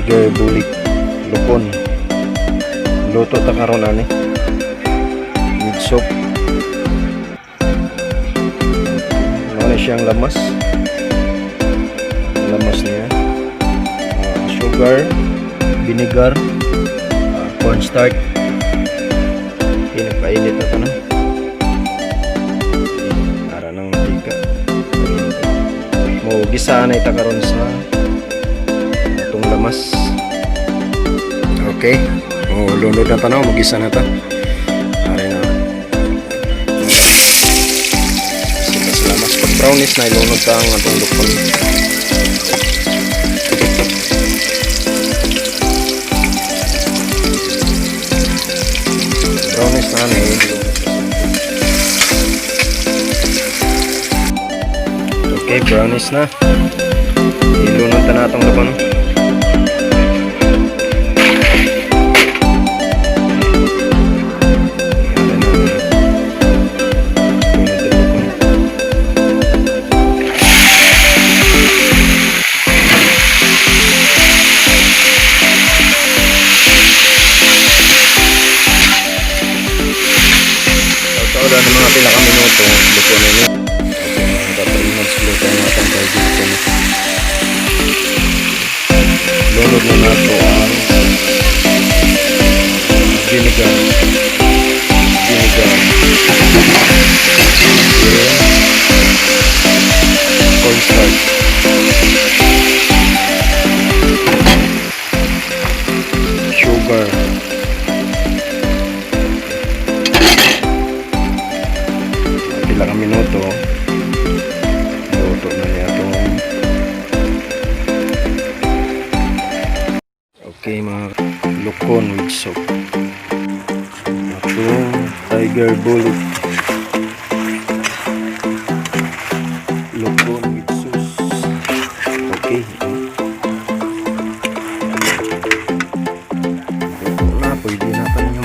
Tiger bulik lukon. Luto ta karon ani. With soup. Ano na siyang lamas? Lamas niya. Sugar, vinegar, cornstarch. Okay, nagpainit na to na. Okay, para ng mantika. Mo gisa na ita karon sa atong lamas. Okay. Oh, lunod na tanaw, magisa na ta. Are na. Sita sa lamas. Pag brownish na, ilunod ta ang atong lukon. Brownish na ano eh. Okay, brownish na. Ilunod ta na atong lukon. Are na. Lunod ta lukon. Tao na mga pila ka minuto, luto na ini. Okay, mga 3 minutes luto na atong tiger lukon. Lunod na nato ang vinegar. Vinegar. Then, cornstarch. Sugar. Pila ka minuto, luto na niya itong. Okay, mga lukon with soup. Atong tiger bullet. Lukon with sauce. Okay. Luto na. Pwede na tayo.